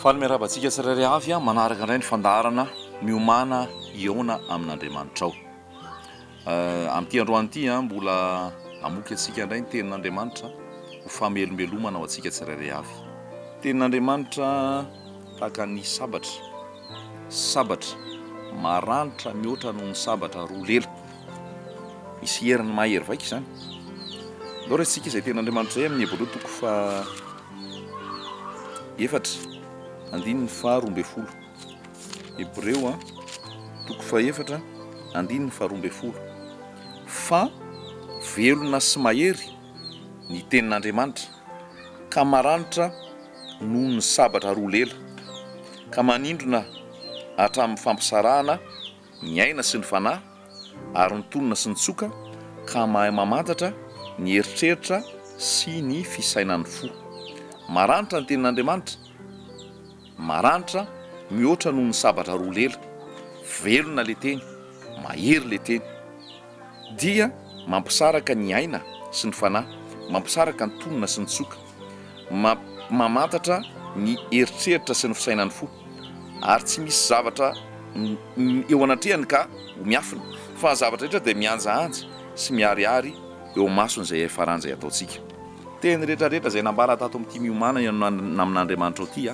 Faly miarahaba antsika tsirairay avy manaraka indray ny fandaharana Miomàna hihaona amin'Andriamanitrao. Amin'ity androany ity mbola hamoky antsika indray ny tenin'Andriamanitra ho famelombelomana ho antsika tsirairay avy. Tenin'Andriamanitra tahaka ny sabatra, sabatra maranitra mihoatra noho ny sabatra roa lela. Misy heriny mahery vaika izany. Ndao raisintsika izay tenin'Andriamanitra izay amin'ny Hebreo toko faha efatra andininy faha 12. Hebreo toko faha efatra andininy faha 12. Fa velona sy mahery ny tenin'Andriamanitra ka maranitra noho ny sabatra roa lela, ka manindrona hatramin'ny fampisarahana ny aina sy ny fanahy ary ny tolona sy ny tsoka ka mahay mamantatra ny eritreritra sy ny fisainan'ny fo. Maranitra ny tenin'Andriamanitra, maranitra mihoatra noho ny sabatra roa lela. Velona le teny, mahery le teny. Dia mampisaraka ny aina sy ny fanahy, mampisaraka ny tolona sy ny tsoka, mamantatra ny eritreritra sy ny fisainan'ny fo, ary tsy misy zavatra eo anatrehany ka ho miafina, fa ny zavatra rehetra dia mihanjahanja sy miharihary eo imason'izay hiafaran'izay ataontsika. Teny rehetra rehetra izay nambara tato amin'ity Miomàna amin'Andriamanitrao ity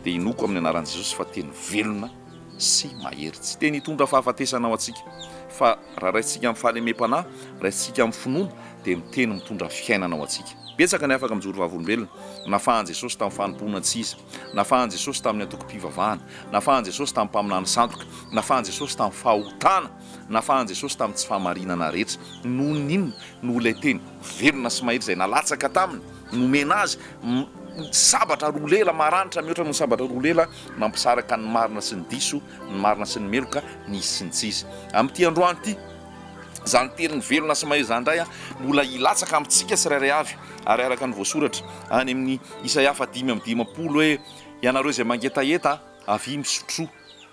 dia inoako amin'ny anaran'i Jesosy fa teny velona sy mahery. Tsy teny hitondra fahafatesana ho antsika, fa raha raisintsika amin'ny fahalemem-panahy, raisintsika amin'ny finoana, dia miteny mitondra fiainana ho antsika. Betsaka ny afaka mijoro vavolombelona, nafahan'i Jesosy tamin'ny fanompoana tsy iza, nafahan'i Jesosy tamin'ny antokom-pivavahana, nafahan'i Jesosy tamin'ny mpaminany sandoka, nafahan'i Jesosy tamin'ny fahotana, nafahan'i Jesosy tamin'ny tsy fahamarinana rehetra. Noho ny inona? Noho ilay teny velona sy mahery izay nalatsaka taminy, nomena azy, sabatra roa lela maranitra mihoatra noho ny sabatra roa lela nampisaraka ny marina sy ny diso, ny marina sy ny meloka, ny izy sy ny tsy izy. Amin'ity androany ity, izany teny velona sy mahery izany indray mbola hilatsaka amintsika tsirairay avy, ary araka ny voasoratra any amin'ny Isaia faha-55 hoe, Ianareo izay mangetaheta, avia misotroa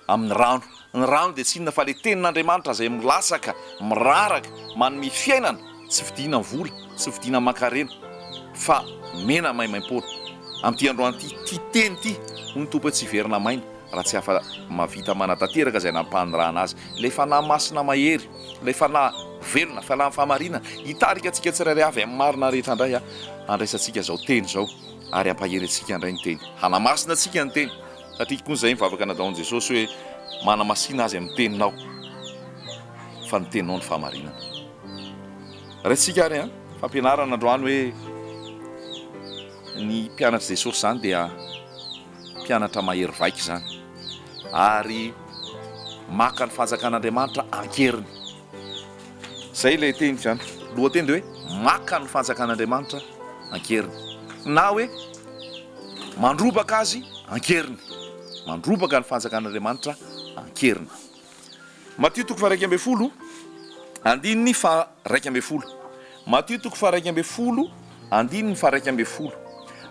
amin'ny rano. Ny rano dia tsy inona fa ilay tenin'Andriamanitra izay milatsaka, miraraka, manome fiainana, tsy vidiana vola, tsy vidiana aman-karena, fa mena maimaimpoana. Amin'ity androany ity, ity teny ity, hoy ny Tompo hoe tsy hiverina maina raha tsy afa mahavita manatanteraka izay nampanirahana azy. Ilay Fanahy Masina mahery, ilay Fanahy velona, Fanahy fahamarinana, hitarika antsika tsirairay avy amin'ny marina rehetra indray handraisantsika izao teny izao ary hampahery antsika indray ny teny. Hanamasina antsika ny teny. Satria koa izay ny vavaka nataon'i Jesosy hoe, Manamasina azy amin'ny teninao, fa ny teninao no fahamarinana. Raisintsika ary an, fampianarana androany hoe ny mpianatr'i Jesosy izany dia mpianatra mahery vaika izany, ary maka ny fanjakan'Andriamanitra an-keriny. Izay ilay teny izany. Lohateny dia hoe maka ny fanjakan'Andriamanitra an-keriny. Na hoe mandrobaka azy an-keriny. Mandrobaka ny fanjakan'Andriamanitra an-keriny. Matio toko faha-11, andininy faha-11. Matio toko faha-11, andininy faha-11.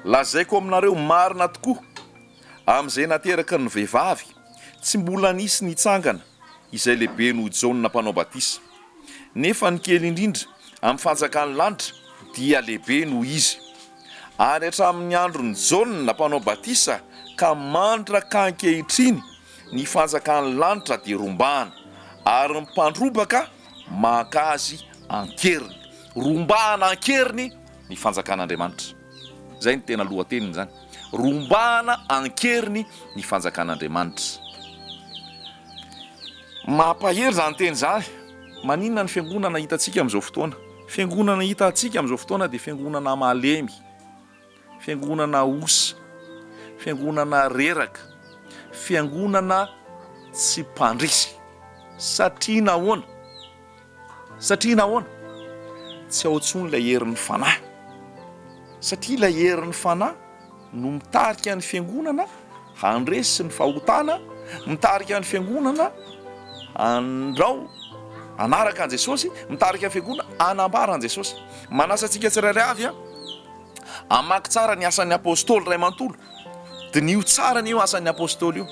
Lazaiko aminareo marina tokoa, amin'izay nateraky ny vehivavy, tsy mbola nisy nitsangana izay lehibe noho Jaona Mpanao Batisa. Nefa ny kely indrindra amin'ny fanjakan'ny lanitra dia lehibe noho izy. Ary hatramin'ny andron'i Jaona Mpanao Batisa ka mandrak'ankehitriny ny fanjakan'ny lanitra dia rombahana, ary ny mpandrobaka maka azy an-keriny. Rombahana an-keriny ny fanjakan'Andriamanitra. Izay no tena lohateniny izany. Rombahana an-keriny ny fanjakan'Andriamanitra. Mampahery izany teny izany. Maninona ny fiangonana hitantsika amin'izao fotoana? Fiangonana hitantsika amin'izao fotoana dia fiangonana malemy, fiangonana osa, fiangonana reraka, fiangonana tsy mpandresy. Satria nahoana? Satria nahoana? Tsy ao intsony ilay herin'ny Fanahy. Satria ilay herin'ny Fanahy no mitarika ny fiangonana handresy ny fahotana, mitarika ny fiangonana handrao, hanaraka an'i Jesosy, mitarika ny fiangonana hanambara an'i Jesosy. Manasa antsika tsirairay avy hamaky tsara ny asan'ny Apostoly iray manontolo. Diniho tsara anie io asan'ny Apostoly io.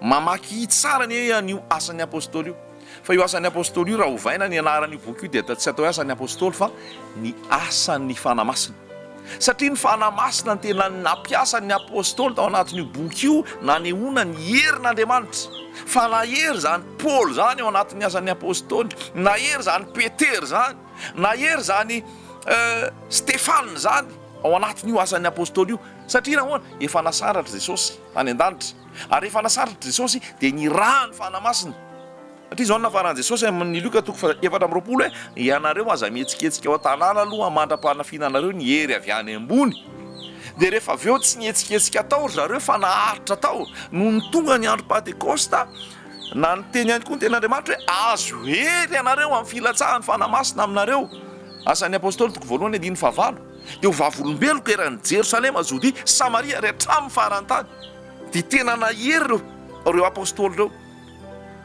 Mamaky tsara anie an'io asan'ny Apostoly io. Fa io Asan'ny Apostoly io raha ovaina ny anaran'io boky io dia tsy atao hoe Asan'ny Apostoly fa ny Asan'ny Fanahy Masina. Satria ny Fanahy Masina no tena nampiasa ny Apostoly tao anatin'io boky io nanehoana ny herin'Andriamanitra. Fa nahery izany Paoly izany ao anatin'ny asan'ny Apostoly, nahery izany Petera izany, nahery izany Stefana izany ao anatin'io asan'ny Apostoly io. Satria nahoana? Efa nasandratra Jesosy any an-danitra. Ary rehefa nasandratra Jesosy dia nirahan'ny Fanahy Masina. Satria izao no nafaran'i Jesosy amin'ny Lioka toko faha 24 hoe, Ianareo aza mihetsiketsika ao an-tanàna aloha mandra-panafinanareo ny hery avy any ambony. Dia rehefa avy eo tsy nihetsiketsika tao ry zareo fa naharitra tao. Nony tonga ny andro Pantekosta, na niteny ihany koa ny tenin'Andriamanitra hoe, Azo hery ianareo amin'ny filatsahan'ny Fanahy Masina aminareo. Asan'ny Apostoly toko voalohany andininy fahavalo. Dia ho vavolombeloko eran'i Jerosalema, Jodia, Samaria ary hatramin'ny faran'ny tany. Dia tena nahery ireo ireo Apostoly ireo.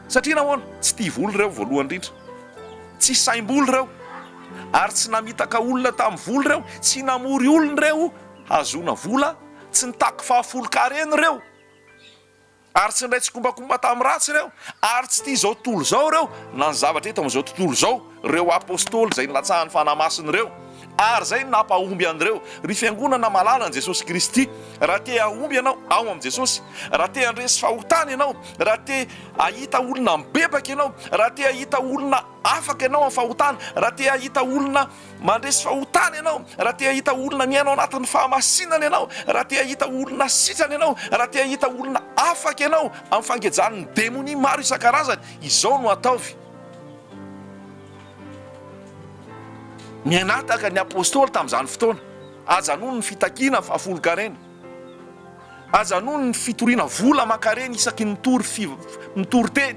Satria nahoana? Tsy tia vola ireo voalohany indrindra. Tsy saim-bola ireo. Ary tsy namitaka olona tamin'ny vola ireo. Tsy namory olona ireo hahazoana vola. Tsy nitaky fahafolon-karena ireo. Ary tsy niray tsikombakomba tamin'ny ratsy ireo. Ary tsy tia izao tontolo izao ireo, na ny zavatra eto amin'izao tontolo izao. Ireo apostoly izay nilatsahan'ny Fanahy Masina ireo. Ary izay no nampahomby an'ireo. Ry Fiangonana malala an'i Jesosy Kristy, raha te hahomby ianao ao amin'i Jesosy, raha te handresy fahotana ianao, raha te hahita olona mibebaka ianao, raha te hahita olona afaka ianao amin'ny fahotana, raha te hahita olona mandresy fahotana ianao, raha te hahita olona miaina ao anatin'ny fahamasinana ianao, raha te hahita olona sitrana ianao, raha te hahita olona afaka ianao amin'ny fangejan'ny demonia maro isan-karazany, izao no ataovy. Nianataka ny apostoly tamin'izany fotoana. Ajanony ny fitakiana fahafolon-karena. Ajanony ny fitoriana vola aman-karena isaky ny mitory mitory teny.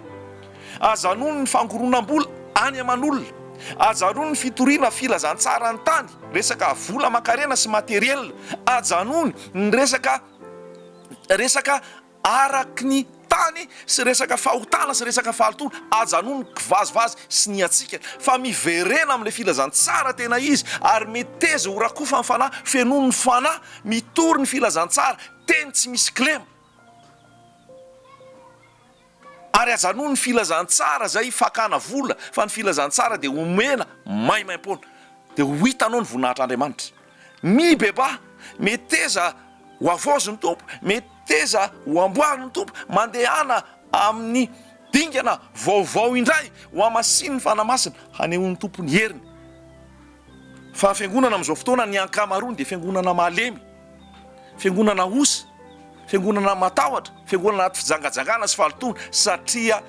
Ajanony ny fangoronam-bola any aman'olona. Ajanony ny fitoriana filazantsara ny tany, resaka vola aman-karena sy materiel. Ajanony ny resaka resaka Araky ny tany sy resaka fahotana sy resaka fahalotoana, ajanony ny kivazivazy sy ny hatsiaka, fa miverena amin'ilay filazantsara tena izy, ary meteza ho rakofan'ny Fanahy, fenoin'ny Fanahy, mitory ny filazantsara, teny tsy misy kilema. Ary ajanony ny filazantsara izay fakana vola, fa ny filazantsara dia omena maimaimpoana, dia ho hitanao ny voninahitr'Andriamanitra. Mibebaha, meteza ho havaozin'ny Tompo, meteza ho amboarin'ny Tompo, mandehana amin'ny dingana vaovao indray, ho hamasinin'ny Fanahy Masina, hanehoan'ny Tompo ny heriny. Fa ny fiangonana amin'izao fotoana, ny ankamaroany dia fiangonana malemy, fiangonana osa, fiangonana matahotra, fiangonana anaty fijangajangana sy fahalotoana, satria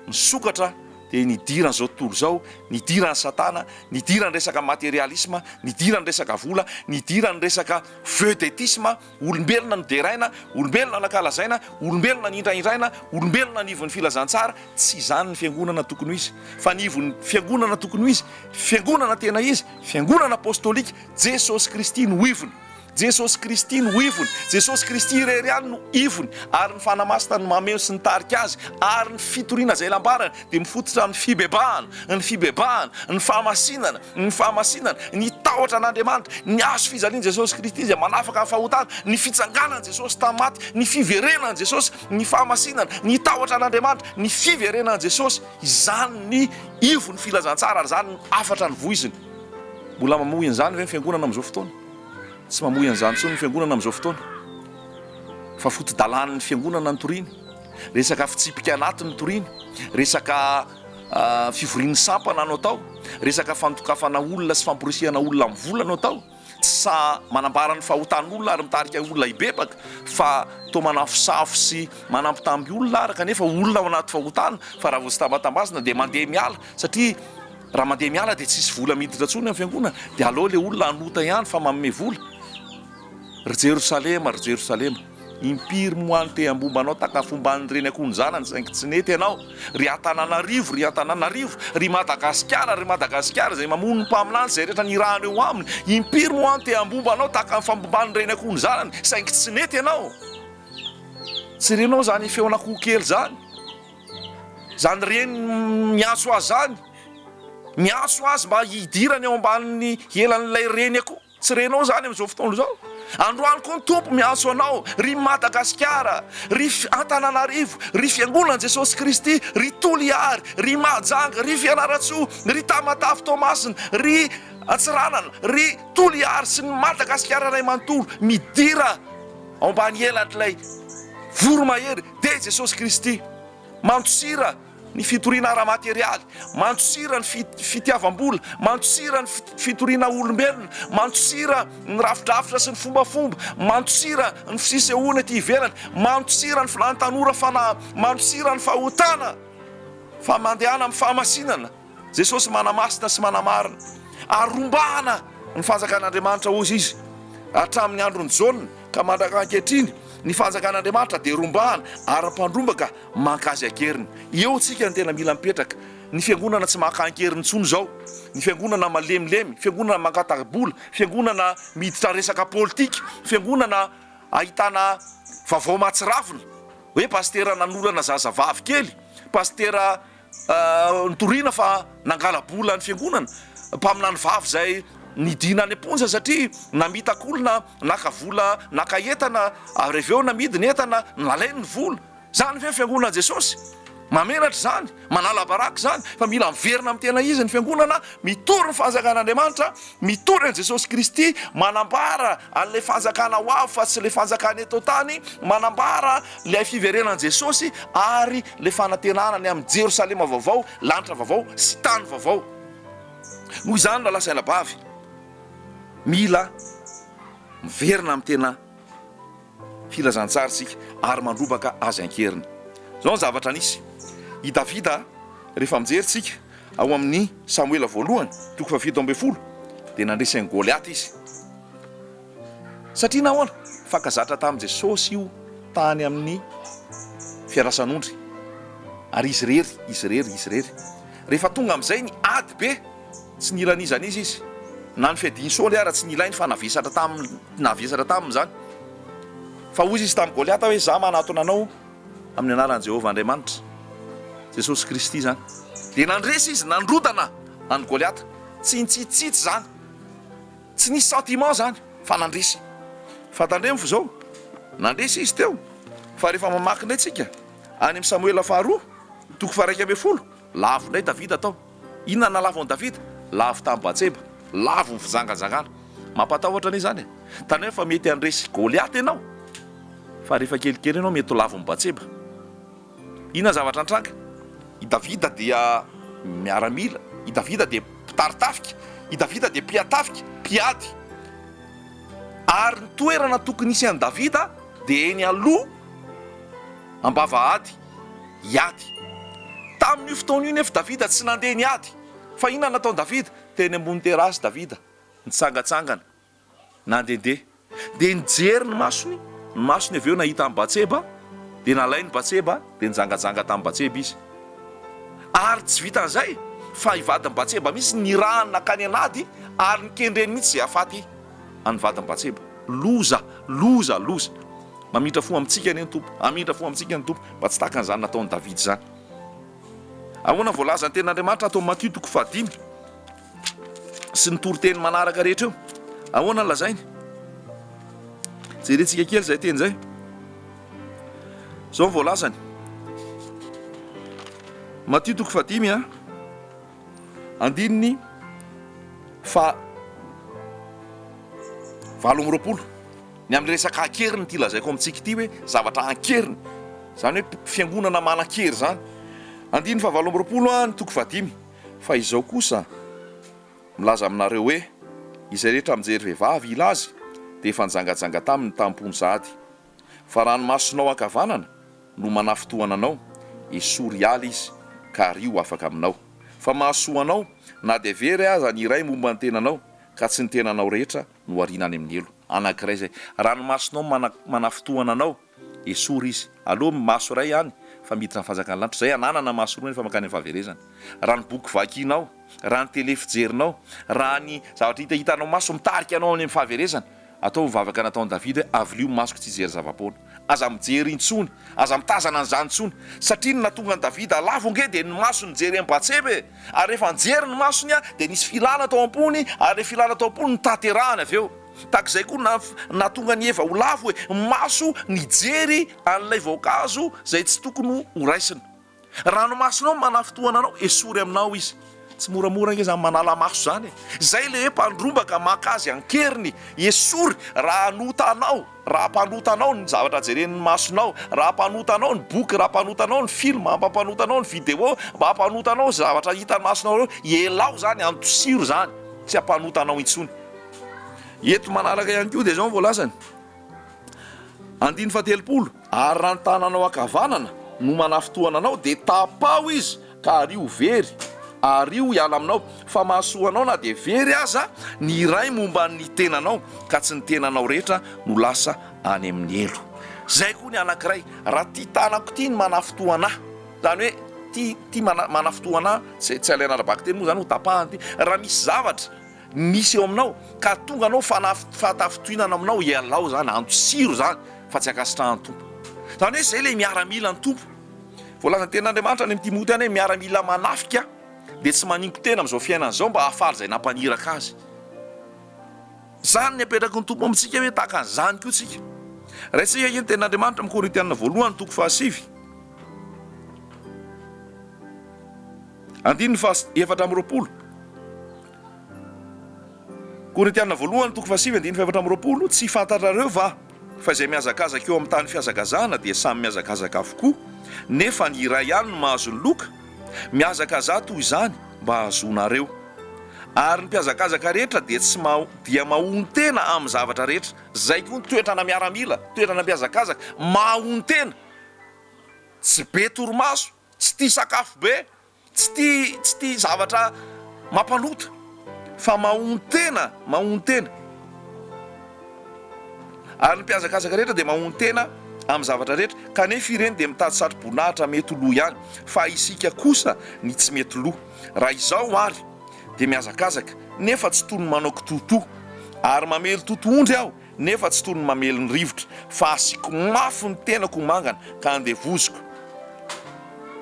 misokatra dia nidiran'izao tontolo izao, nidiran'i Satana, nidiran'ny resaka materialisme, nidiran'ny resaka vola, nidiran'ny resaka vedetisme, olombelona no deraina, olombelona no ankalazaina, olombelona no indraindraina, olombelona ny ivon'ny filazantsara, tsy izany ny fiangonana tokony ho izy, fa ny ivon'ny fiangonana tokony ho izy, fiangonana tena izy, fiangonana apostolika, Jesosy Kristy no ivony. Jesosy Kristy no ivony, Jesosy Kristy irery ihany no ivony, ary ny Fanahy Masina no mameno sy nitarika azy, ary ny fitoriana izay nambarany dia mifototra amin'ny fibebahana, ny fibebahana, ny fahamasinana, ny fahamasinana, ny tahotra an'Andriamanitra, ny hazo fijalian'i Jesosy Kristy izay manafaka ny fahotana, ny fitsanganan'i Jesosy tamin'ny maty, ny fiverenan'i Jesosy, ny fahamasinana, ny tahotra an'Andriamanitra, ny fiverenan'i Jesosy, izany ny ivon'ny filazantsara ary izany no hafatra novoiziny. Mbola mamoy an'izany ve ny fiangonana amin'izao fotoana? Tsy mamoy an'izany intsony ny fiangonana amin'izao fotoana, fa foto-dalàn'ny fiangonana ny toriana, resaka fitsipika anaty ny toriana, resaka fivorian'ny sampana no atao, resaka fandokafana olona sy famporisihana olona amin'ny vola no atao. Tsy sahy manambara ny fahotan'olona ary mitarika olona hibebaka, fa toa manafosafo sy manambitamby olona ary kanefa olona ao anaty fahotana, fa raha vao tsy tambatambazina dia mandeha miala satria Raha mandeha miala dia tsisy vola miditra intsony amin'ny fiangonana dia aleo le olona hanota ihany fa manome vola. Ry Jerosalema, ry Jerosalema, impiry moa aho no te hambomba anao tahaka ny fomban'ny reny akoho ny zanany saingy tsy nety ianao. Ry Antananarivo, ry Antananarivo, ry Madagasikara, ry Madagasikara izay mamono ny mpaminany sy izay rehetra nirahana eo aminy, impiry moa aho no te hambomba anao tahaka ny fambomban'ny reny akoho ny zanany saingy tsy nety ianao. Tsy renao izany feon'akoho kely izany. Izany reny miantso azy izany, miantso azy mba hidirany ao ambanin'ny elan'ilay reny akoho. Tsy renao izany amin'izao fotoana izao. Androany koa ny Tompo miantso anao, ry Madagasikara, ry Antananarivo, ry Fiangonan'i Jesosy Kristy, ry Toliary, ry Mahajanga, ry Fianarantsoa, ry Tamatave Toamasina, ry Antsiranana, ry Toliary sy ny Madagasikara iray manontolo, midira ao ambany elatr'ilay voromahery dia Jesosy Kristy. Mandosira ny fitoriana ara-materialy, mandosira ny fitiavam-bola, mandosira ny fitoriana olombelona, mandosira ny rafidrafitra sy ny fombafomba, mandosira ny fisehoana ety ivelany, mandosira ny filàn'ny tanora fanahy, mandosira ny fahotana fa mandehana amin'ny fahamasinana. Jesosy manamasina sy manamarina ary rombahana ny fanjakan'Andriamanitra hozy izy. Hatramin'ny andron'i Jaona ka mandraka ankehitriny, ny fanjakan'Andriamanitra dia rombahana ary mpandrombaka maka azy an-keriny. Eo tsika no tena mila mipetraka. Ny fiangonana tsy maka an-keriny intsony izao. Ny fiangonana malemilemy, fiangonana mangata-bola, fiangonana miditra resaka politika, fiangonana ahitana vaovao mahatsiravina hoe pasitera nanolana zazavavy kely, pasitera Notorina fa nangala-bola ny fiangonana, mpaminany vavy izay nidina any am-ponja satria namitaka olona naka vola naka entana ary avy eo namidy ny entana nalainy ny vola. Izany ve ny fiangonan'i Jesosy? Mahamenatra izany, manala baraka izany fa mila miverina amin'ny tena izy ny fiangonana, mitory ny fanjakan'Andriamanitra, mitory an'i Jesosy Kristy, manambara an'ilay fanjakana ho avy fa tsy ilay fanjakana eto an-tany, manambara Ilay fiverenan'i Jesosy ary ilay fanantenana ny amin'i Jerosalema vaovao, lanitra vaovao sy tany vaovao. Noho izany rahalahy sy anabavy, mila miverina amin'ny tena filazantsara isika ary mandrobaka azy an-keriny. Izao ny zavatra nisy. I Davida, rehefa mijery isika ao amin'ny Samoela voalohany, toko faha-17, dia nandresy an'i Goliata izy. Satria nahoana? Fankazatra tamin'i Jesosy io tany amin'ny fiandrasan'ondry. Ary izy irery, izy irery, izy irery. Rehefa tonga amin'izay ny ady be, tsy nila an'iza n'iza izy. Na ny fiadian'i Saoly ara tsy nilainy fa navesatra taminy, navesatra taminy izany. Fa hoy izy tamin'i Goliata hoe, Izaho manatona anao amin'ny anaran'i Jehovah Andriamanitra. Jesosy Kristy izany. Dia nandresy izy, nandrodana an'i Goliata. Tsy nitsitsitsy izany. Tsy nisy sentiment zany fa nandresy. Fa tandremo fa zao, nandresy izy teo fa rehefa mamaky indray tsika any amin'ny Samoela faharoa toko faha 11, lavo indray Davida tao. Inona no nahalavo an'i Davida? Lavo tamin'i Batseba, lavo ny fijangajangana. Mampatahotra anie izany e! Tandremo fa mety handresy Goliata ianao fa rehefa kelikely ianao mety ho lavon'i Batseba. Inona ny zavatra nitranga? I Davida dia miaramila, i Davida dia mpitari-tafika, i Davida dia mpiatafika, mpiady. Ary ny toerana tokony hisy an'i Davida dia eny aloha am-bavahady hiady. Tamin'io fotoana io nefa Davida tsy nandeha niady. Fa inona no nataon'i Davida? Teny ambony terasy Davida, nitsangantsangana. Nandehandeha. Dia nijery ny masony, ny masony avy eo nahita an'i Batseba, dia nalain'i Batseba, dia nijangajanga tamin'i Batseba izy. Ary tsy vitan'izay, fa i vadin'i Batseba mihitsy nirahany nankany an'ady, ary nikendreny mihitsy izay hahafaty an'i vadin'i Batseba. Loza! Loza! Loza! Mamindra fo amintsika anie ny Tompo! Hamindra fo amintsika ny Tompo, mba tsy tahaka an'izany nataon'i Davida izany. Ahoana no voalazan'ny Tenin'Andriamanitra ato amin'ny Matio toko fahadimy? sy ny toriteny manaraka rehetra eo. Ahoana ny lazainy? Jerentsika kely izay teny izay. Izao ny voalazany. Matio toko fahadimy a. Andininy fa 28. Ny amin'ny resaka ankeriny ity lazaiko amintsika ity hoe zavatra ankeriny. Izany hoe fiangonana manan-kery izany. Andininy faha 28 a, ny toko fahadimy. Fa izao kosa, milaza aminareo hoe, Izay rehetra mijery vehivavy hila azy, dia efa nijangajanga taminy tam-pony sahady. Fa raha ny masonao ankavanana no manafintohana anao, esory hiala izy, ka ario ho afaka aminao. Fa mahasoa anao, na dia very aza ny iray momba ny tenanao, ka tsy ny tenanao rehetra no ariana any amin'ny helo. Anankiray izay. Raha ny masonao manafintohana anao, Esory izy. Aleo maso iray ihany fa miditra ny fanjakan'ny lanitra. Izay ananana maso roa nefa mankany amin'ny fahaverezana. Raha ny boky vakinao, raha ny tele fijerinao, raha ny zavatra hitahitanao maso mitarika anao any amin'ny fahaverezana, ataovy ny vavaka nataon'i Davida hoe, Avilio ny masoko tsy hijery zava-poana. Aza mijery intsony, aza mitazana an'izany intsony. Satria ny nahatonga an'i Davida lavo ange dia ny masony nijery an'i Batseba e! Ary rehefa nijery ny masony dia nisy filana tao am-pony, ary ilay filana tao am-pony notanterahany avy eo. Tahaka izay koa na nahatonga an'i Eva ho lavo hoe maso nijery an'ilay voankazo izay tsy tokony ho raisina. Raha ny masonao manafintohana anao, esory aminao izy. Tsy moramora ange izany manala maso izany e! Izay ilay hoe mpandrombaka maka azy an-keriny, esory raha hanota anao, raha hampanota anao ny zavatra jeren'ny masonao, raha hampanota anao ny boky, raha hampanota anao ny film, hampanota anao ny video, mba hampanota anao izay zavatra hitan'ny masonao ireo, ialao izany, andosiro izany, tsy hampanota anao intsony. Eto manaraka ihany koa dia izao no voalazany. Andininy fahatelopolo, Ary raha ny tananao ankavanana no manafintohana anao, dia tapaho izy ka ario ho very, ario hiala aminao, fa mahasoa anao na dia very aza ny iray momba ny tenanao, ka tsy ny tenanao rehetra no lasa any amin'ny helo. Izay koa ny anankiray, raha ity tanako ity no manafintohana ahy, izany hoe ity ity manafintohana ahy, tsy tsy alaina ara-bakiteny moa izany ho tapahana ity, raha misy zavatra, misy eo aminao ka tonga anao fahatafintohinana aminao ialao zany andosiro zany fa tsy ankasitrahan'ny Tompo zany hoe zay le miaramila ny Tompo voalazan'ny tenin'Andriamanitra any amin'ny Timoty any hoe miaramila manafika dia tsy maninko tena amin'izao fiainana izao mba hahafaly izay nampaniraka azy zany ny apetraky ny Tompo amintsika hoe tahaka an'izany koa tsika raintsika ange ny tenin'Andriamanitra amin'ny Korintianina voalohany toko fahasivy Andininy faha 24. Korintiana voalohany toko fahasivy andininy faha 24, Tsy fantatrareo va fa izay mihazakazaka eo amin'ny tany fihazakazahana dia samy mihazakazaka avokoa, nefa ny iray ihany no mahazo ny loka? Mihazakazaha toy izany mba hahazoanareo. Ary ny mpihazakazaka rehetra dia tsy ma dia mahonon-tena amin'ny zavatra rehetra. Izay koa ny toetrana miaramila, toetrana mpihazakazaka, mahonon-tena, tsy be torimaso, Tsy tia sakafo be, tsy tia tsy tia zavatra mampanota fa mahonon-tena, mahonon-tena. Ary ny mpihazakazaka rehetra dia mahonon-tena amin'ny zavatra rehetra, kanefa ireny dia mitady satroboninahitra mety ho lo ihany, fa isika kosa ny tsy mety lo. Raha izao àry dia mihazakazaka, nefa tsy toy ny manao kitoatoa, ary mamely totohondry aho, Nefa tsy toy ny mamely ny rivotra, fa asiako mafy ny tenako ho mangana, ka andevoziko.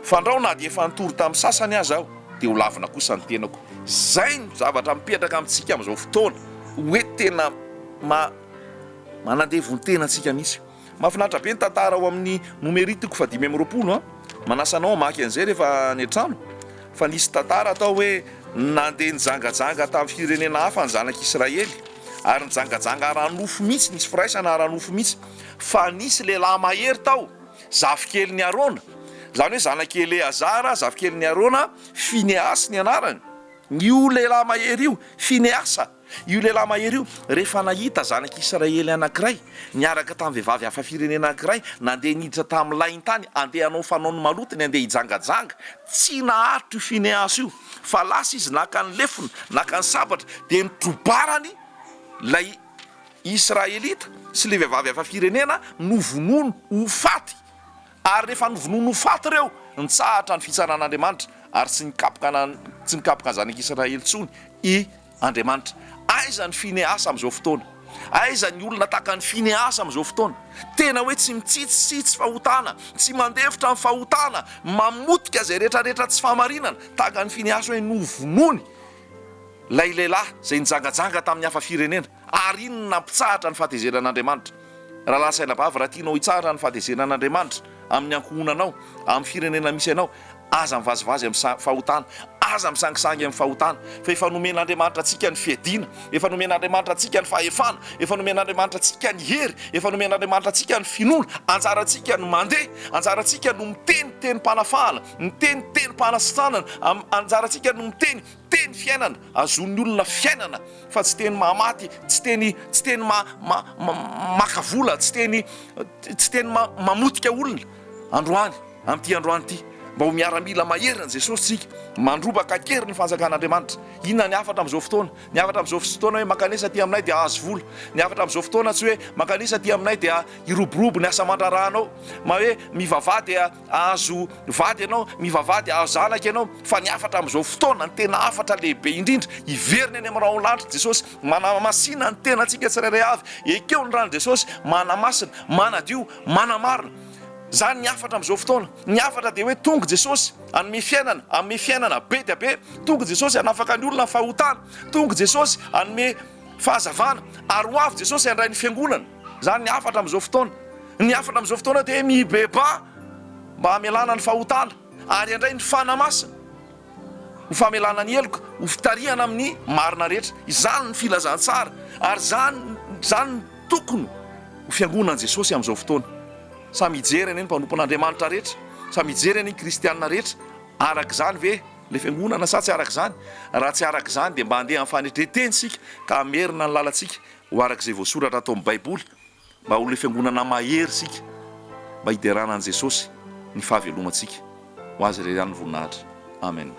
Fandrao na dia efa nitory tamin'ny sasany aza aho, dia ho lavina kosa ny tenako. Izay no zavatra mipetraka amintsika amin'izao fotoana, hoe tena ma, manandevo ny tenantsika mihitsy. Mahafinaritra be ny tantara ao amin'ny Nomery toko fahadimy amby 20 an! Manasa anao hamaky an'izay rehefa any an-trano, fa nisy tantara atao hoe nandeha nijangajanga tamin'ny firenena hafa ny zanak'Israely, ary nijangajanga ara-nofo mihitsy, nisy firaisana ara-nofo mihitsy, fa nisy lehilahy mahery tao, zafikelin'i Arona, izany hoe zanak'i Eleazara, zafikelin'i Arona, Finehasy ny anarany, io lehilahy mahery io, Finehasa. Io lehilahy mahery io, rehefa nahita zanak'Israely anankiray niaraka tamin'ny vehivavy hafa firenena anankiray, nandeha niditra tamin'ny lahin-tany, handeha hanao fanaony maloto, ny handeha hijangajanga, tsy naharitra io Finehasa io, fa lasa izy naka ny lefona, naka ny sabatra, dia notrobarany ilay Israelita sy ilay vehivavy hafa firenena, novonoiny ho faty. Ary rehefa novonoiny ho faty ireo, nitsahatra ny fitsaran'Andriamanitra, ary tsy nikapoka tsy nikapoka ny zanak'Israely intsony i Andriamanitra. Aiza ny Finehasa amin'izao fotoana? Aiza ny olona tahaka an'i Finehasa amin'izao fotoana? Tena hoe tsy mitsitsitsitsy fahotana, tsy mandefitra ny fahotana, mamotika izay rehetrarehetra tsy fahamarinana, tahaka an'i Finehasa hoe novonoiny ilay lehilahy izay nijangajanga tamin'ny hafa firenena. Ary iny no nampitsahatra ny fahatezeran'Andriamanitra. Rahalahy sy anabavy, raha tianao hitsahatra ny fahatezeran'Andriamanitra amin'ny ankohonanao, amin'ny firenena misy anao, aza mivazivazy amin'ny fahotana, aza misangisangy amin'ny fahotana, fa efa nomen'Andriamanitra antsika ny fiadiana, efa nomen'Andriamanitra antsika ny fahefana, efa nomen'Andriamanitra antsika ny hery, efa nomen'Andriamanitra antsika ny finoana, anjarantsika ny mandeha, anjarantsika no miteny tenim-panafahana, miteny tenim-panasitranana, anjarantsika no miteny teny fiainana, ahazoan'ny olona fiainana. Fa tsy teny mahamaty, tsy teny tsy teny ma ma maka vola, tsy teny tsy teny ma mamotika olona androany amin'ity androany ity. Mba ho miaramila mahery an'i Jesosy tsika, mandrobaka an-kery ny fanjakan'Andriamanitra. Inona ny hafatra amin'izao fotoana? Ny hafatra amin'izao fotoana hoe mankanesa aty aminay dia hahazo vola. Ny hafatra amin'izao fotoana tsy hoe mankanesa aty aminay dia hiroborobo ny asa aman-draharahanao. Ma hoe mivavaha dia Hahazo vady ianao, mivavaha dia hahazo zanaka ianao, fa ny hafatra amin'izao fotoana, ny tena hafatra lehibe indrindra, hiverina eny amin'ny rahon'ny lanitra Jesosy, manamasina ny tenantsika tsirairay avy, ekeo ny ran'i Jesosy, manamasina, manadio, manamarina. Izany ny hafatra amin'izao fotoana. Ny hafatra dia hoe tonga Jesosy hanome fiainana, hanome fiainana be dia be, tonga Jesosy hanafaka ny olona amin'ny fahotana, tonga Jesosy hanome. Fahazavana. Ary ho avy Jesosy handray ny fiangonana. Izany ny hafatra amin'izao fotoana. Ny hafatra amin'izao fotoana dia hoe mibebaha mba hamelana ny fahotana ary handray ny Fanahy Masina ho famelana ny heloka, ho fitarihana amin'ny marina rehetra. Izany ny filazantsara ary izany izany no tokony ho fiangonan'i Jesosy amin'izao fotoana. Samy hijery anie ny mpanompon'Andriamanitra rehetra, samy hijery anie ny kristiana rehetra. Araka izany ve ilay fiangonana sa tsy araka izany? Raha tsy araka izany dia mba handeha amin'ny fanetren-tena isika ka hamerina ny lalantsika ho araka izay voasoratra ato amin'ny Baiboly, mba ho ilay fiangonana mahery isika, mba hiderana an'i Jesosy ny fahavelomantsika. Ho Azy irery ihany ny voninahitra. Amen.